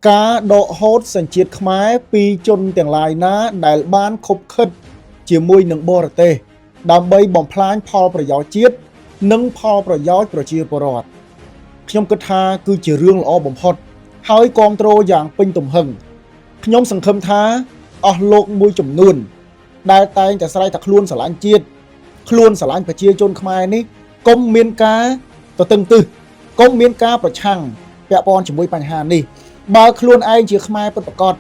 ការដកហូតសញ្ជាតិខ្មែរពីជនទាំងឡាយណាដែលបានខុបខិតជាមួយនឹងបរទេសដើម្បីបំផ្លាញផលប្រយោជន៍ជាតិនិងផលប្រយោជន៍ប្រជាពលរដ្ឋខ្ញុំគិតថាគឺជារឿងល្អបំផុត ហើយគ្រប់គ្រងយ៉ាងពេញទំហឹងខ្ញុំសង្ឃឹមថាអស់លោកមួយចំនួន ដែលតែងតែស្រែកថាខ្លួនស្រឡាញ់ជាតិខ្លួនស្រឡាញ់ប្រជាជនខ្មែរនេះកុំមានការទទឹងទឹះកុំមានការប្រឆាំងពាក់ព័ន្ធជាមួយបញ្ហានេះបើខ្លួនឯងជាខ្មែរពិតប្រាកដ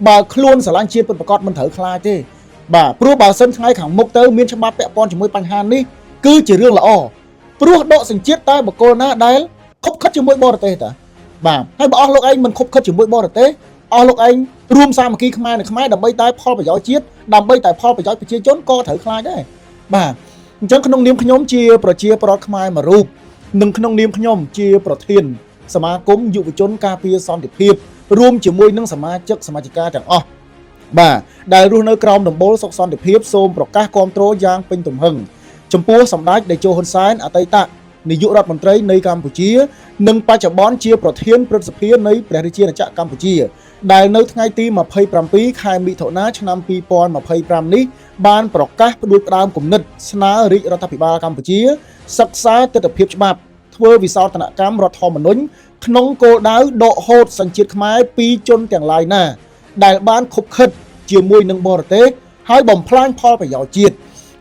បើខ្លួនស្រឡាញ់ជាតិពិតប្រាកដមិនត្រូវខ្លាចទេបាទព្រោះបើសិនថ្ងៃខាងមុខទៅមានច្បាប់ពាក់ព័ន្ធជាមួយបញ្ហានេះគឺជារឿងល្អព្រោះដកសញ្ជាតិតែបុគ្គលណាដែលខុបខិតជាមួយបរទេសតាបាទហើយបើអស់លោកឯងមិនខុបខិតជាមួយបរទេសអស់លោកឯងរួមសាមគ្គីខ្មែរនិងខ្មែរដើម្បីតែផលប្រយោជន៍ជាតិដើម្បីតែផលប្រយោជន៍ប្រជាជនក៏ត្រូវខ្លាចដែរបាទអញ្ចឹងក្នុងនាមខ្ញុំជាប្រជាប្រដ្ឋខ្មែរមួយរូបនិងក្នុងនាមខ្ញុំជាប្រធានសមាគមយុវជនការពារសន្តិភាពរួមជាមួយនឹងសមាជិកសមាជិកាទាំងអស់បាទដែលរស់នៅក្រោមដំបូលសុខសន្តិភាពសូមប្រកាសគាំទ្រយ៉ាងពេញទំហឹងចំពោះសម្ដេចតេជោហ៊ុនសែនអតីតនាយករដ្ឋមន្ត្រីនៃកម្ពុជា និងបច្ចុប្បន្នជាប្រធានព្រឹទ្ធសភានៃព្រះរាជាណាចក្រកម្ពុជា ដែលនៅថ្ងៃទី27ខែមិថុនាឆ្នាំ2025នេះបានប្រកាសផ្ដួចផ្ដើមគំនិតស្នើរាជរដ្ឋាភិបាលកម្ពុជា សិក្សាទិដ្ឋភាពច្បាប់ធ្វើវិសោធនកម្មរដ្ឋធម្មនុញ្ញក្នុងគោលដៅដកហូតសញ្ជាតិខ្មែរពីជនទាំងឡាយណា ដែលបានខុបខិតជាមួយនឹងបរទេសហើយបំផ្លាញផលប្រយោជន៍ជាតិ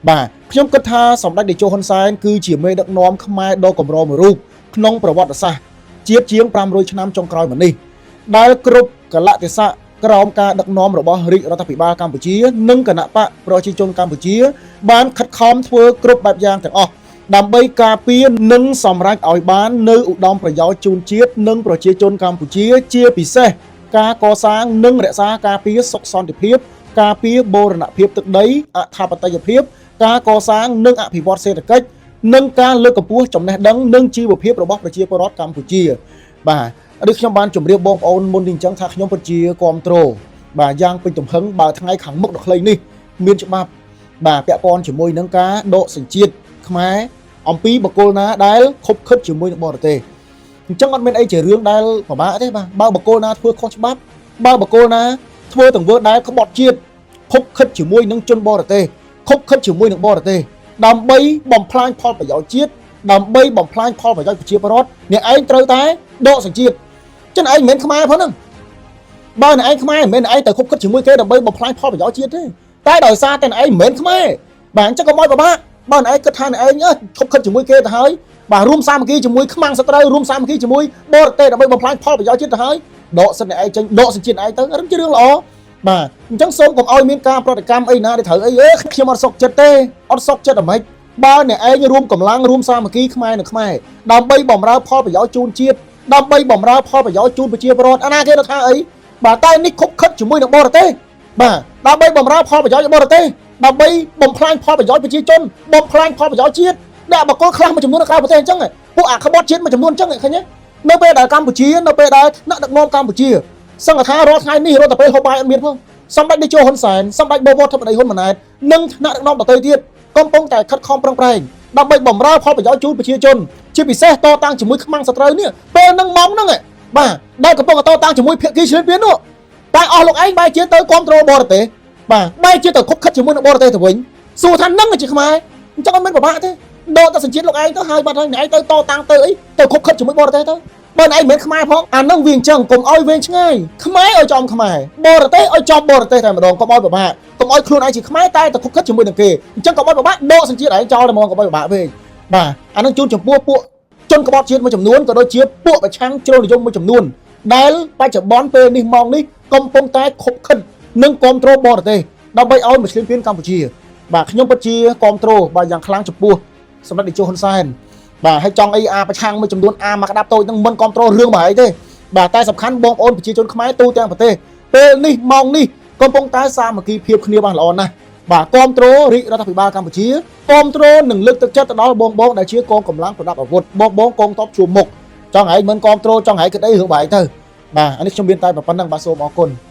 បាទខ្ញុំគិតថាសម្ដេចតេជោហ៊ុនសែនគឺជាមេដឹកនាំខ្មែរដ៏កម្រមួយរូបក្នុងប្រវត្តិសាស្ត្រជាតិជាង500ឆ្នាំចុងក្រោយមកនេះ ដែលគ្រប់កលៈទេសៈក្រោមការដឹកនាំរបស់រាជរដ្ឋាភិបាលកម្ពុជា និងគណបក្សប្រជាជនកម្ពុជា បានខិតខំធ្វើគ្រប់បែបយ៉ាងទាំងអស់ដើម្បីការពារនិងសម្រេចឲ្យបាននៅឧត្តមប្រយោជន៍ជូនជាតិនិងប្រជាជនកម្ពុជាជាពិសេសការកសាងនិងរក្សាការពារសុខសន្តិភាព ការពារបូរណភាពទឹកដីអធិបតេយ្យភាព ការកសាងនិងអភិវឌ្ឍសេដ្ឋកិច្ចនិងការលើកកម្ពស់ចំណេះដឹងនិងជីវភាពរបស់ប្រជាពលរដ្ឋកម្ពុជា បាទដូចខ្ញុំបានជម្រាបបងប្អូនមុននេះអញ្ចឹងថាខ្ញុំពិតជាគ្រប់គ្រងបាទយ៉ាងពេញទំហឹងបើថ្ងៃខាងមុខដ៏ខ្លីនេះមានច្បាប់បាទពាក់ព័ន្ធជាមួយនឹងការដកសញ្ជាតិខ្មែរអំពីបុគ្គលណាដែលខុបខិតជាមួយនឹងបរទេសអញ្ចឹងអត់មានអីជារឿងដែលពិបាកទេបាទបើបុគ្គលណាធ្វើខុសច្បាប់បើបុគ្គលណាធ្វើទង្វើដែលក្បត់ជាតិខុបខិតជាមួយនឹងជនបរទេសខុបខិតជាមួយនឹងបរទេសដើម្បីបំផ្លាញផលប្រយោជន៍ជាតិដើម្បីបំផ្លាញផលប្រយោជន៍ប្រជាពលរដ្ឋអ្នកឯងត្រូវតែដកសញ្ជាតិចឹងឯងមិនមែនខ្មែរផងហ្នឹងបើអ្នកឯងខ្មែរមិនមែនអ្នកឯងទៅខុបខិតជាមួយគេដើម្បីបំផ្លាញផលប្រយោជន៍ជាតិទេតែដោយសារតែអ្នកឯងមិនមែនខ្មែរបាទអញ្ចឹងកុំឲ្យពិបាកបើអ្នកឯងគិតថាអ្នកឯងខុបខិតជាមួយគេទៅហើយបាទរួមសាមគ្គីជាមួយខ្មាំងសត្រូវរួមសាមគ្គីជាមួយបរទេសដើម្បីបំផ្លាញផលប្រយោជន៍ជាតិទៅហើយដកសិទ្ធិអ្នកឯងចេញដកសញ្ជាតិអ្នកឯងទៅរឿងជារឿងល្អបាទអញ្ចឹងសូមកុំឲ្យមានការប្រតិកម្មអីណាដែលត្រូវអីអេខ្ញុំអត់សុខចិត្តទេអត់សុខចិត្តអ្ហ្មិចបើអ្នកឯងរួមកម្លាំងរួមសាមគ្គីខ្មែរនឹងខ្មែរដើម្បីបំរើផលប្រយោជន៍ជូនជាតិដើម្បីបំរើផលប្រយោជន៍ជូនប្រជាពលរដ្ឋអាណាគេទៅថាអីបាទតែនេះខុបខិតជាមួយនឹងបរទេសបាទដើម្បីបំរើផលប្រយោជន៍បរទេសដើម្បីបំផ្លាញផលប្រយោជន៍ប្រជាជនបំផ្លាញផលប្រយោជន៍ជាតិដាក់បកគលខ្លះមួយចំនួននៅក្រៅប្រទេសអញ្ចឹងពួកអាក្បត់ជាតិមួយចំនួនអញ្ចឹងឃើញទេនៅពេលដែលកម្ពុជានៅពេលដែលថ្នាក់ដឹកនាំកម្ពុជាសង្ឃថារាល់ថ្ងៃនេះរាល់តែពេលហូបបាយអត់មានផងសម្ដេចតេជោហ៊ុនសែនសម្ដេចបវរធិបតីហ៊ុនម៉ាណែតនិងថ្នាក់ដឹកនាំដទៃទៀតកំពុងតែខិតខំប្រឹងប្រែងដើម្បីបំរើផលប្រយោជន៍ជូនប្រជាជនជាពិសេសតតាំងជាមួយខ្មាំងសត្រូវនេះពេលហ្នឹងម៉ោងហ្នឹងបាទដែលកំពុងតតាំងជាមួយភាគីឈ្លានពាននោះតែអស់លោកឯងបែរជាទៅគ្រប់គ្រងបរទេសបាទបែរជាទៅខុបខិតជាមួយនឹងបរទេសទៅវិញសួរថានឹងជាខ្មែរអញ្ចឹងអត់មានពិបាកទេដកតែសញ្ជាតិលោកឯងទៅហើយបាត់ហើយអ្នកឯងទៅតតាំងទៅអីទៅខុបខិតជាមួយបរទេសទៅបើឯងមិនមែនខ្មែរផងអានឹងវាអញ្ចឹងកុំឲ្យវែងឆ្ងាយខ្មែរឲ្យចំខ្មែរបរទេសឲ្យចំបរទេសតែម្ដងកុំឲ្យពិបាកកុំឲ្យខ្លួនឯងជាខ្មែរតែទៅខុបខិតជាមួយនឹងគេអញ្ចឹងកុំឲ្យពិបាកដកសញ្ជាតិឯងចោលតែហ្មងកុំឲ្យពិបាកពេកបាទអានឹងជូនចំពោះពួកជនក្បត់ជាតិមួយចំនួនក៏ដូចជាពួកប្រឆាំងជ្រុលនិយមមួយចំនួនដែលបច្ចុប្បន្នពេលនេះម៉ោងនេះកំពុងតែខុបខិតនិងគ្រប់គ្រងបរទេសដើម្បីឲ្យមកឈ្លានពានកម្ពុជាបាទខ្ញុំពិតជាគ្រប់គ្រងបាទយ៉ាងខ្លាំងចំពោះសម្ដេចតេជោហ៊ុនសែនបាទហើយចង់អីអាប្រឆាំងមួយចំនួនអាមកក្តាប់តូចនឹងមិនគ្រប់គ្រងរឿងមកអីទេបាទតែសំខាន់បងប្អូនប្រជាជនខ្មែរទូទាំងប្រទេសពេលនេះម៉ោងនេះកំពុងតែសាមគ្គីភាពគ្នាបានល្អណាស់បាទគ្រប់គ្រងរាជរដ្ឋាភិបាលកម្ពុជាគ្រប់គ្រងនិងលើកទឹកចិត្តទៅដល់បងបងដែលជាកងកម្លាំងប្រដាប់អាវុធបងបងកងទ័ពជួរមុខចង់ឲ្យមិនគ្រប់គ្រងចង់ឲ្យគិតអីរឿងបែរទៅបាទអានេះខ្ញុំមានតែប៉ុណ្្នឹងបាទសូមអរគុណ។